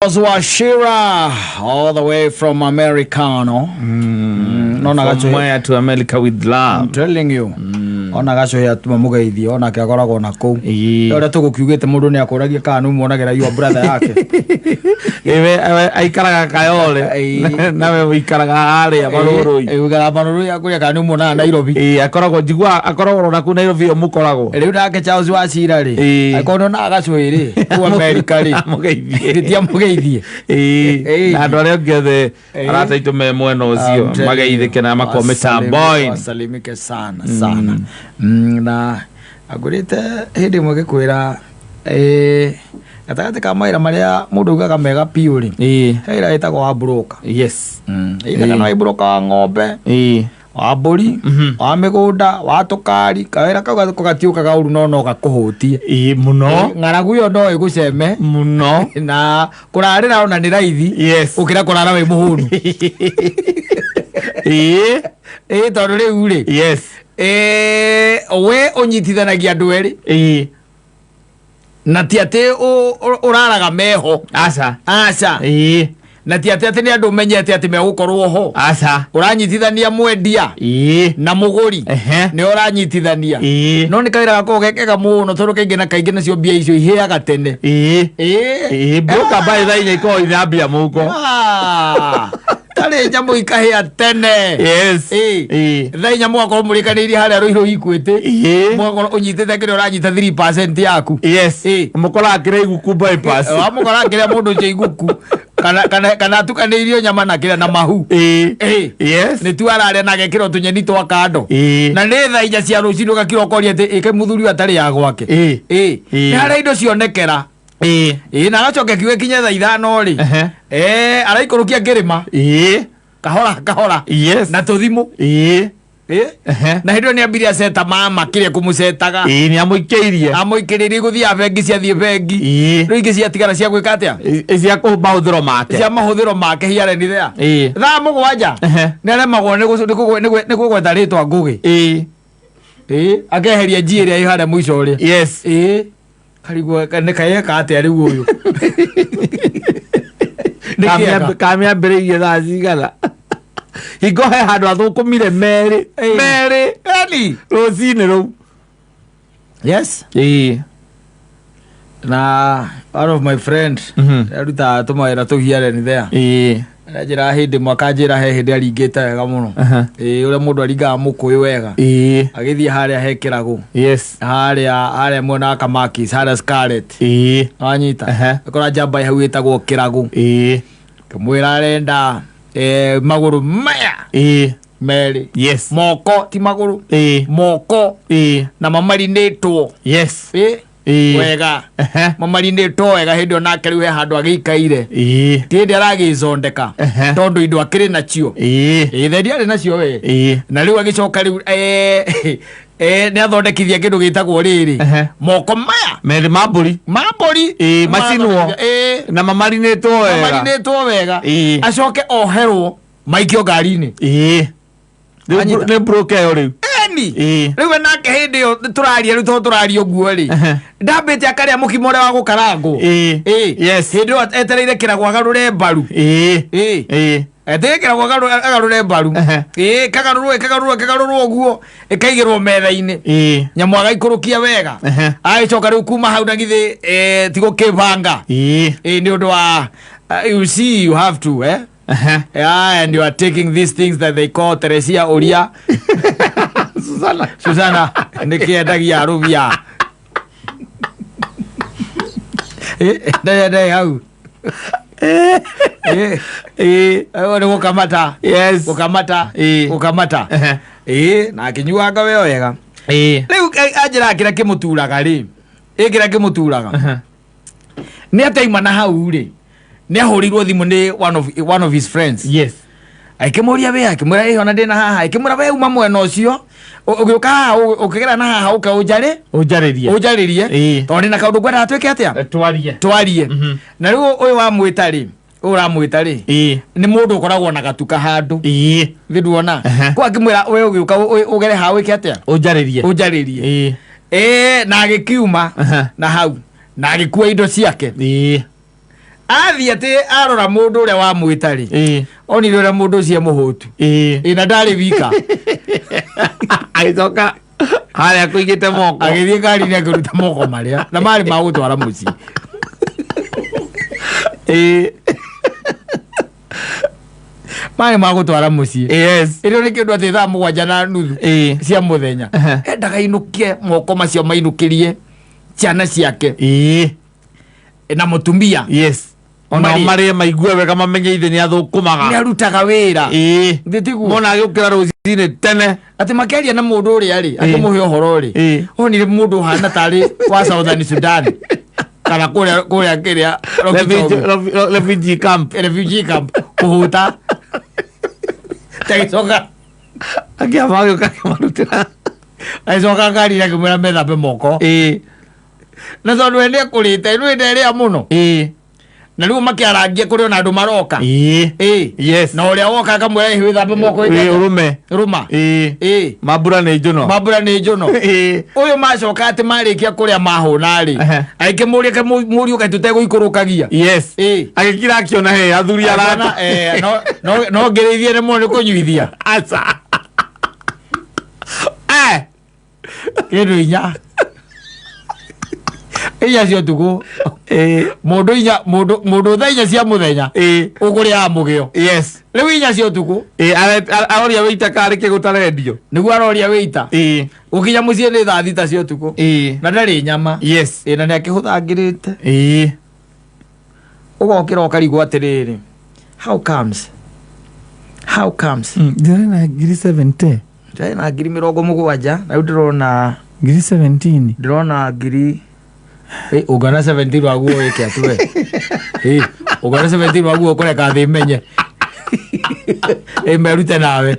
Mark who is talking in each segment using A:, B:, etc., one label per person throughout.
A: Wachira, all the way from Americano. Nona
B: From
A: gacho.
B: where to America with love.
A: I'm telling you. Ona gacho ya tuma mugeithie onake akoragwo na kũu.
B: Ĩĩ.
A: Ũrĩa tũgũkiugĩte mũndũ nĩ akũragia kana nĩ muonagĩra your brother yake.
B: Ewe ewe aikaraga Kayole
A: Ĩĩ.
B: nawe ũikaraga harĩa Marũrũi.
A: Ĩĩ, ũikaraga Marũrũi akũria kana nĩ muonaga Nairobi.
B: Ĩĩ, akoragwo njigua akoragwo ona kuu Nairobi o mũkoragwo.
A: Rĩu nake Charles Wachira rĩ.
B: Ĩĩ.
A: Angĩkorwo nĩ onaga gacũĩ rĩ, kũu America rĩ.
B: Amũgeithie.
A: Gĩtia mũgeithie.
B: Ĩĩ,
A: Ĩĩ.
B: na andũ arĩa angĩ othe
A: Ĩĩ.
B: arata aitũ me mwena
A: I'm
B: ũcio
A: telling
B: mageithĩke
A: you,
B: na makorwo mĩtambo-inĩ.
A: wasalimike sana sana na angũrĩte hĩndĩ ĩmwe ngĩkwĩra gatagatĩ ka mawĩra marĩa mũndũ augaga mega biũ rĩ,
B: Ĩĩ.
A: he wĩra wĩtagwo wa broker.
B: Yes.
A: Either kana wĩ broker wa ng'ombe,
B: Ĩĩ.
A: wa mbũri, wa mĩgũnda, wa tũkari. Kawĩra kau gatiũkaga ũru no no gakũhũtie.
B: Ĩĩ, mũno.
A: Ng'aragu ĩyo no ĩgũceme
B: Mũno.
A: na kũrarĩra ona nĩ raithi
B: Yes.
A: gũkĩra kũrara wĩ mũhũnu.
B: Ĩĩ.
A: Ĩĩ, tondũ rĩu rĩ,
B: Yes.
A: We ũnyitithanagia andũ erĩ
B: Ĩĩ.
A: na ti atĩ ũraraga meho.
B: Aca.
A: Aca.
B: Ĩĩ.
A: Na ti atĩ atĩ nĩ andũ ũmenyete atĩ megũkorwo ho.
B: Aca.
A: Ũranyitithania mwendia
B: Ĩĩ.
A: na mũgũri.
B: Ehe.
A: Nĩ ũranyitithania.
B: Ĩĩ.
A: No nĩ kawĩra gakoragwo ge kega mũno tondũ kaingĩ na kaingĩ nacio mbia icio ihĩaga tene.
B: Ĩĩ.
A: Ĩĩ.
B: Ĩĩ, broker mbaĩ thaa inya ikoragwo ithambia mũhuko.
A: Ah, tarĩ nyamũ ikahĩa tene.
B: Yes.
A: Ĩĩ.
B: Ĩĩ.
A: Thaa inya mũgakorwo mũrĩkanĩirie harĩa Rũirũ Equity.
B: Ĩĩ.
A: Mũgakorwo ũnyitĩte kĩrĩa ũranyita 3% yaku.
B: Yes.
A: Ĩĩ.
B: Mũkoraga kĩrĩa iguku bypass.
A: Wamũkora kĩrĩa mũndũ ũcio iguku kana atukanĩirio nyama na kĩrĩa na mahu.
B: Ĩĩ.
A: Ĩĩ.
B: Yes.
A: Nĩ tu ararĩa na agekĩrwo tũnyeni twa kando.
B: Ĩĩ.
A: Na nĩ thaa inya cia rũcinĩ ũgakira ũkoria atĩ ĩke mũthuri ũyũ atarĩ ya gwake.
B: Ĩĩ.
A: Ĩĩ.
B: Ĩĩ.
A: Nĩ harĩa indo cionekera.
B: Ĩĩ.
A: Ĩĩ, na agacoka kiuge kinye thaa ithano rĩ.
B: Ehe.
A: Araikũrũkia kĩrĩma
B: Ĩĩ.
A: kahora kahora.
B: Yes.
A: Na tũthimũ.
B: Ĩĩ.
A: Ĩĩ.
B: Ehe.
A: Na hĩndĩ ĩyo nĩ ambirie aceta mama kĩrĩa kũmũcetaga.
B: Ĩĩ, nĩ amũikĩirie.
A: Amũikĩrĩrie gũthiaga bengi ciathiĩ bengi.
B: Ĩĩ.
A: Rĩu ingĩ ciatigara cia gwĩka atĩa?
B: Ĩ- cia mahũthĩro make.
A: Cia mahũthĩro make here and there.
B: Ĩĩ.
A: Thaa 7
B: Ehe.
A: nĩ aremagwo nĩ kũgweta rĩtwa Ngũgĩ.
B: Ĩĩ.
A: Ĩĩ. Akeheria G ĩrĩa ĩ harĩa mũico ũrĩa.
B: Yes.
A: Ĩĩ. Karigwo nĩ kayeka atĩa rĩu ũyũ? Nĩ kĩega.
B: Kamĩambĩrĩirie thaa cigana? Hingo he handũ athũkũmire merĩ.
A: Ĩĩ.
B: Merĩ.
A: Eni.
B: Rũcinĩ rũu.
A: Yes.
B: Ĩĩ.
A: Na one of my friend arutaga tũmawĩra tũu here and there.
B: Ĩĩ.
A: Aranjĩra hĩndĩ ĩmwe akanjĩra he hĩndĩ aringĩte wega mũno.
B: Aha.
A: Ĩĩ, ũrĩa mũndũ aringaga mũkũyũ wega.
B: Ĩĩ.
A: Agĩthiĩ harĩa he kĩragũ.
B: Yes.
A: Harĩa mwena wa Kamakis, harĩa Scarlet.
B: Ĩĩ.
A: Wanyita.
B: Aha.
A: Akora njamba hau ĩtagwo kĩragũ.
B: Ĩĩ.
A: Kĩmwĩra arenda magũrũ maya
B: Ĩĩ.
A: merĩ.
B: Yes.
A: Moko ti magũrũ.
B: Ĩĩ.
A: Moko
B: Ĩĩ.
A: na mamarinĩtwo.
B: Yes.
A: Ĩĩ.
B: Ĩĩ.
A: Wega.
B: Ehe.
A: Mamarinĩtwo wega hĩndĩ ĩyo nake rĩu he handũ agĩikaire.
B: Ĩĩ.
A: Ti hĩndĩ aragĩcondeka.
B: Ehe.
A: Tondũ indo akĩrĩ nacio.
B: Ĩĩ.
A: Ĩĩ, thendi arĩ nacio we.
B: Ĩĩ.
A: Na rĩu agĩcoka rĩu nĩ athondekithia kĩndũ gĩtagwo rĩrĩ.
B: Ehe.
A: Moko maya
B: Merĩ ma mbũri.
A: ma mbũri.
B: Ĩĩ, macinwo.
A: Ĩĩ.
B: Na mamarinĩtwo wega.
A: Mamarinĩtwo wega.
B: Ĩĩ.
A: Acoke oherwo maikio ngari-inĩ.
B: Ĩĩ.
A: Anyita.
B: Nĩ broker ĩyo rĩu.
A: Eni.
B: Ĩĩ.
A: Rĩu we nake hĩndĩ ĩyo tũraria rĩu tondũ tũraria ũguo rĩ.
B: Ehe.
A: Ndambĩte akarĩa mũkimo ũrĩa wa gũkarangwo.
B: Ĩĩ.
A: Ĩĩ.
B: Yes.
A: Hĩndĩ ĩyo etereire kĩragũ agarũre mbaru.
B: Ĩĩ.
A: Ĩĩ.
B: Ĩĩ.
A: Etereire kĩragũ agarũre mbaru.
B: Ehe.
A: Ĩĩ, kagarũrwo kagarũrwo kagarũrwo ũguo ĩkaigĩrwo metha-inĩ.
B: Ĩĩ.
A: Nyamũ agaikũrũkia wega.
B: Ehe.
A: Agĩcoka rĩu kuma hau na githĩ ti gũkĩbanga.
B: Ĩĩ.
A: Ĩĩ, nĩ ũndũ wa you see you have to
B: Ehe.
A: Yeah, and you are taking these things that they call Teresia Uria.
B: Susana.
A: Susana, nĩ kĩendagia arũbia. Ndĩ hau.
B: Ĩĩ.
A: Nĩ gũkamata.
B: Yes.
A: Gũkamata.
B: Ĩĩ.
A: Gũkamata.
B: Ehe.
A: Ĩĩ, na akĩnyuanga we wega.
B: Ĩĩ.
A: Rĩu anjĩra kĩrĩa kĩmũturaga rĩ. Ĩ kĩrĩa kĩmũturaga.
B: Ehe.
A: Nĩ ataima na hau rĩ. Nĩ ahũrĩirwo thimũ nĩ one of his friends.
B: Yes.
A: Akĩmũria we, akĩmwĩra ĩ ona ndĩna haha, akĩmwĩra we uma mwena ũcio ũgĩũka haha ũkĩgera na haha ũka ũnjarĩ
B: Ũnjarĩrie.
A: ũnjarĩrie
B: Ĩĩ.
A: tondũ ndĩna kaũndũ ngwendaga twĩke atĩa,
B: Twarie.
A: twarie. Na rĩu ũyũ wamwĩta rĩ, ũyũ ũramwĩta rĩ
B: Ĩĩ.
A: nĩ mũndũ ũkoragwo na gatuka handũ.
B: Ĩĩ.
A: Thĩ nduona
B: Ehe.
A: kwa akĩmwĩra we ũgĩũka ũgere haha wĩke atĩa,
B: Ũnjarĩrie.
A: ũnjarĩrie.
B: Ĩĩ.
A: Ĩĩ, na agĩkiuma
B: Aha.
A: na hau na agĩkua indo ciake.
B: Ĩĩ.
A: Athiĩ atĩ arora mũndũ ũrĩa wamwĩta rĩ,
B: Ĩĩ.
A: onire ũrĩa mũndũ ũcio e mũhũtu.
B: Ĩĩ.
A: Ĩ, na ndarĩ wika.
B: Agĩcoka harĩa kũigĩte moko.
A: Agĩthiĩ ngari-inĩ akĩruta moko marĩa na marĩ ma gũtwara mũciĩ.
B: Ĩĩ.
A: Marĩ ma gũtwara mũciĩ.
B: Yes.
A: Ĩrĩo nĩ kĩndũ atĩ 7:30
B: Ĩĩ.
A: cia mũthenya.
B: Ehe.
A: Endaga ainũkie moko macio, mainũkĩrie ciana ciake
B: Ĩĩ.
A: na mũtumia.
B: Yes. Ona
A: Marĩe.
B: marĩe maigue wega, mamenye ithe nĩ athũkũmaga.
A: Nĩ arutaga wĩra.
B: Ĩĩ.
A: Thĩ tiguo?
B: Mona agĩũkĩra rũcinĩ tene.
A: Atĩ makĩaria na mũndũ ũrĩa rĩ, akĩmũhe ũhoro rĩ,
B: Ĩĩ.
A: onire mũndũ ũhana tarĩ wa Southern Sudan kana kũrĩa kĩrĩa Lokichogio.
B: Refugee camp.
A: Refugee camp kũhũta, tagĩcoka
B: Akĩamba agĩũka akĩmarutĩra.
A: Agĩcoka ngari akĩmwĩra methambe moko.
B: Ĩĩ.
A: Na tondũ we nĩekũrĩte rĩu nderĩa mũno.
B: Ĩĩ.
A: Na rĩu makĩarangia kũrĩ ona andũ maroka.
B: Ĩĩ.
A: Ĩĩ.
B: Yes.
A: Na ũrĩa woka akamwĩra, "Ĩ, wĩthambe moko."
B: Ĩĩ, ũrũme.
A: Rũma.
B: Ĩĩ.
A: Ĩĩ.
B: Mambura nĩ njũno.
A: Mambura nĩ njũno.
B: Ĩĩ.
A: Ũyũ macoka atĩ marĩkia kũrĩa mahũna rĩ,
B: Ehe.
A: agĩkĩmũria, mũriũ kaĩ tũtegũikũrũkagia?
B: Yes.
A: Ĩĩ.
B: Agĩkira akĩona he athuri
A: Akĩona,
B: arata.
A: No ngĩrĩithie nĩ mũno nĩ kũnyuithia.
B: Aca. Eh.
A: Kĩndũ 4 cia ũtukũ.
B: Ĩĩ.
A: Mũndũ inya, mũndũ thaa 4 cia mũthenya
B: Ĩĩ.
A: ũkũrĩaga mũgĩo.
B: Yes.
A: Rĩu 4 cia ũtukũ.
B: Ĩĩ, aroria wĩita karĩ kĩgũtarendio.
A: Nĩguo aroria wĩita.
B: Ĩĩ.
A: Gũkinya mũciĩ nĩ thaa 6 cia ũtukũ.
B: Ĩĩ.
A: Na ndarĩ nyama.
B: Yes.
A: Ĩ, na nĩ akĩhũthangĩrĩte.
B: Ĩĩ.
A: Ũgokĩra ũkarigwo atĩrĩrĩ, how comes, how comes?
B: Ndĩrĩ na ngiri 70.
A: Ndarĩ na ngiri 70 na rĩu ndĩrona
B: Ngiri 17.
A: Ndĩrona ngiri. Ĩ, ũngana 17 waguo wĩke atĩ we. Ĩ, ũngana 17 waguo ũkũreka thĩ menye ĩ merute nawe.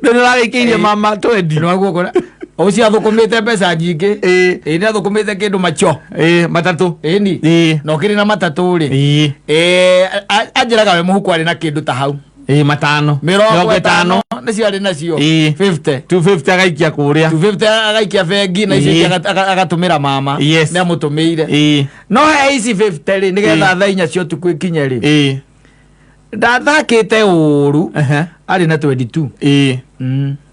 B: Nĩ ũrarĩkĩirie mama 20.
A: Nĩ waguo ũkũre ũcio athũkũmĩte mbeca nyingĩ.
B: Ĩĩ.
A: Ĩ, nĩ athũkũmĩte kĩndũ macho.
B: Ĩĩ, matatũ.
A: Ĩni.
B: Ĩĩ.
A: Na ũkĩrĩ na matatũ rĩ.
B: Ĩĩ.
A: Ĩ, anjĩraga we mũhuko arĩ na kĩndũ ta hau.
B: Ĩĩ, matano.
A: 50 nĩcio arĩ nacio.
B: Ĩĩ.
A: 50.
B: 250 agaikia kũrĩa.
A: 250 agaikia bengi na icio
B: Ĩĩ.
A: ingĩ agatũmĩra mama.
B: Yes.
A: Nĩ amũtũmĩire.
B: Ĩĩ.
A: No he ici 50 rĩ, nĩgetha thaa 4 cia ũtukũ ikinye rĩ,
B: Ĩĩ.
A: ndathakĩte ũru.
B: Ehe.
A: Arĩ na 22.
B: Ĩĩ.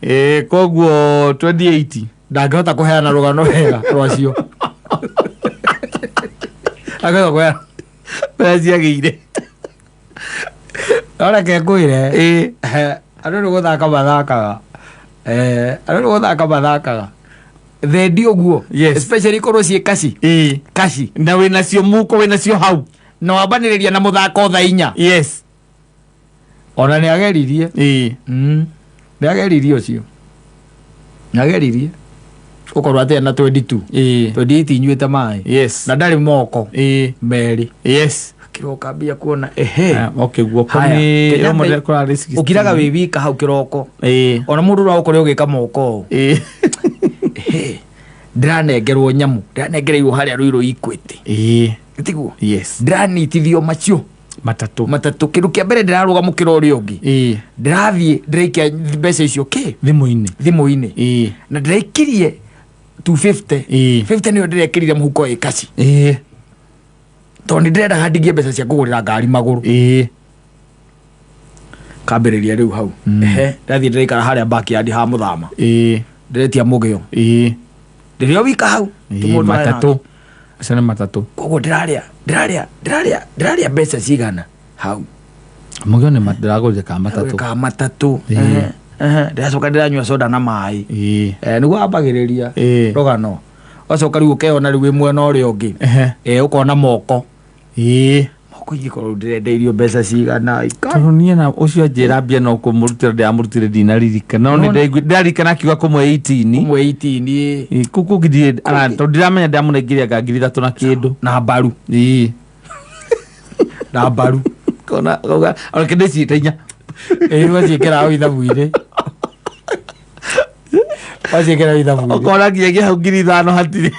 B: Ĩĩ, koguo 2080.
A: Ndangĩhota kũheana rũgano wega rwacio, angĩhota kũheana.
B: Mbeca ciagĩire.
A: No reke ngwĩre.
B: Ĩĩ.
A: Andũ nĩ gũthaka mathakaga. Andũ nĩ gũthaka mathakaga thendi ũguo.
B: Yes.
A: Especially korwo ciĩ kaci.
B: Ĩĩ.
A: Kaci.
B: Na wĩnacio muko, wĩnacio hau.
A: Na wambanĩrĩria na mũthako thaa 4.
B: Yes.
A: Ona nĩ ageririe.
B: Ĩĩ.
A: Nĩ ageririe ũcio, nĩ ageririe ũkorwo atĩ na 22.
B: Ĩĩ.
A: 28 inyuĩte maĩ.
B: Yes.
A: Na ndarĩ moko.
B: Ĩĩ.
A: Merĩ.
B: Yes.
A: Kĩroka mbia kuona ehe.
B: Ah, okay, guoko
A: Haya,
B: nĩ
A: Kenyatta
B: rĩmwe kũrarĩ 16.
A: Ũkiraga wĩ wika hau kĩroko.
B: Ĩĩ.
A: Ona mũndũ ũrĩa ũkorwo ũgĩka moko ũũ.
B: Ĩĩ.
A: Ehe, ndĩranengerwo nyamũ, ndĩranengereirwo harĩa Rũirũ Equity.
B: Ĩĩ.
A: Tiguo?
B: Yes.
A: Ndĩranitithio macio.
B: Matatũ.
A: Matatũ. Kĩndũ kĩa mbere ndĩrarũga mũkĩra ũrĩa ũngĩ.
B: Ĩĩ.
A: Ndĩrathiĩ ndĩraikia mbeca icio kĩ
B: Thimũ-inĩ.
A: Thimũ-inĩ.
B: Ĩĩ.
A: Na ndĩraikirie 250.
B: Ĩĩ.
A: 50 nĩyo ndĩrekĩrire mũhuko ĩ kaci.
B: Ĩĩ.
A: Tondũ nĩ ndĩrendaga ndigie mbeca cia kũgũrĩra ngari magũrũ.
B: Ĩĩ.
A: Kambĩrĩria rĩu hau. Ehe, ndathiĩ ndĩraikara harĩa backyard ha mũthama.
B: Ĩĩ.
A: Ndĩretia mũgĩo.
B: Ĩĩ.
A: Ndĩrĩ o wika hau. Ti
B: Ĩĩ,
A: mũndũ arĩ
B: matatũ
A: nake.
B: Acio nĩ matatũ.
A: Koguo ndĩrarĩa mbeca cigana hau?
B: Mũgĩo nĩ ndĩragũrire ka matatũ.
A: Ka matatũ.
B: Ĩĩ.
A: Ehe, ehe, ndĩracoka ndĩranyua soda na maĩ.
B: Ĩĩ.
A: Nĩguo wambagĩrĩria
B: Ĩĩ.
A: rũgano, ũgacoka rĩu ũkeyona rĩu wĩ mwena ũrĩa ũngĩ.
B: Ehe.
A: Ũkona moko.
B: Ĩĩ.
A: Moko ingĩkorwo rĩu ndĩrendeirio mbeca cigana
B: Tondũ niĩ na ũcio anjĩra mbia no kũmũrutĩra ndĩramũrutĩre, ndinaririkana, no nĩ ndĩraririkana akiuga kũmwe 18.
A: Ũmwe 18.
B: Ĩĩ, kũu kũngĩ ndirĩ tondũ ndiramenya ndĩramũnengeria anga 3000 na kĩndũ.
A: Na mbaru.
B: Ĩĩ.
A: Na mbaru.
B: Kona kauga ona kĩndũ ciĩte inya.
A: Ĩĩ, waciĩkĩra hau ithabu-inĩ, waciĩkĩra hau ithabu-inĩ.
B: Ũkona nginyagia hau 5000 hatirĩ.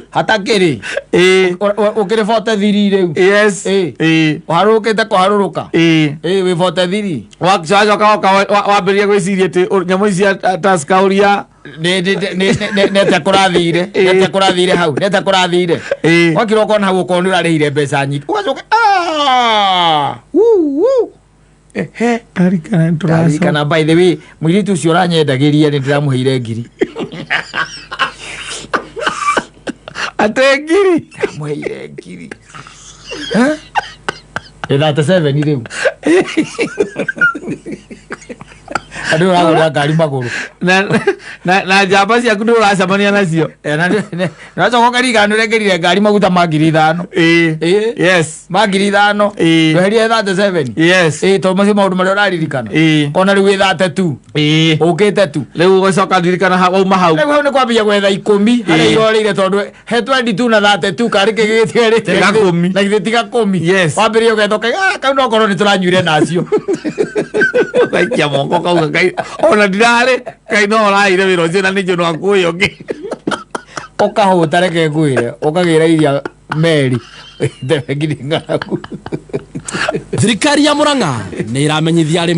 A: Hatakĩrĩ.
B: Ĩĩ.
A: Ũkĩrĩ 43 rĩu.
B: Yes.
A: Ĩĩ.
B: Ĩĩ.
A: Ũharũrũkĩte kũharũrũka.
B: Ĩĩ.
A: Ĩĩ, wĩ 43.
B: Wacoka woka wambĩrĩria gwĩciria atĩ nyamũ ici cia Tusker ũria.
A: Nĩ atĩa kũrathire, nĩ atĩa kũrathire hau, nĩ atĩa kũrathire?
B: Ĩĩ.
A: Wakira ũkona hau ũkorwo nĩ ũrarĩhire mbeca nyingĩ, ũgacoka "Ah, wuu, wuu." Ehe.
B: Ndarikana nĩtũracoka.
A: Ndarikana, by the way, mũirĩtu ũcio ũranyendagĩria nĩ ndĩramũheire ngiri.
B: Ate ngiri?
A: Ndĩramũheire ngiri. Eh? Ĩ 37 rĩu andũ ũragũrĩra ngari magũrũ.
B: Na njamba ciaku nĩ ũracemania nacio.
A: Nacoka ũkarigana nĩ ũrengerire ngari maguta ma 5,000.
B: Ĩĩ.
A: Ĩĩ.
B: Yes.
A: Ma 5,000.
B: Ĩĩ.
A: Ndweherie 37.
B: Yes.
A: Ĩĩ, tondũ macio maũndũ marĩa ũraririkana.
B: Ĩĩ.
A: Kona rĩu wĩ 32.
B: Ĩĩ.
A: Ũkĩte tu.
B: Rĩu ũgĩcoka ndirikana wauma hau.
A: Rĩu hau nĩ kwambia gwetha 10 harĩa
B: Ĩĩ.
A: irorĩire, tondũ he 22 na 32 karĩ kĩ gĩgĩtigarĩte?
B: Tiga kũmi.
A: Na githĩ tiga kũmi?
B: Yes.
A: Wambĩrĩria ũgetha ũkaiga, "Ah, kau no korwo nĩ tũranyuire nacio."
B: Ũgaikia moko kauga kai ona ndirarĩ kai no ũraire wĩra ũcio na nĩnjũ no akuoya ũngĩ.
A: Ũkahũta, reke ngwĩre, ũkagĩra iria meri tebe nginya ng'aragu.
C: Thirikari ya Murang'a nĩ ĩramenyithia arĩmi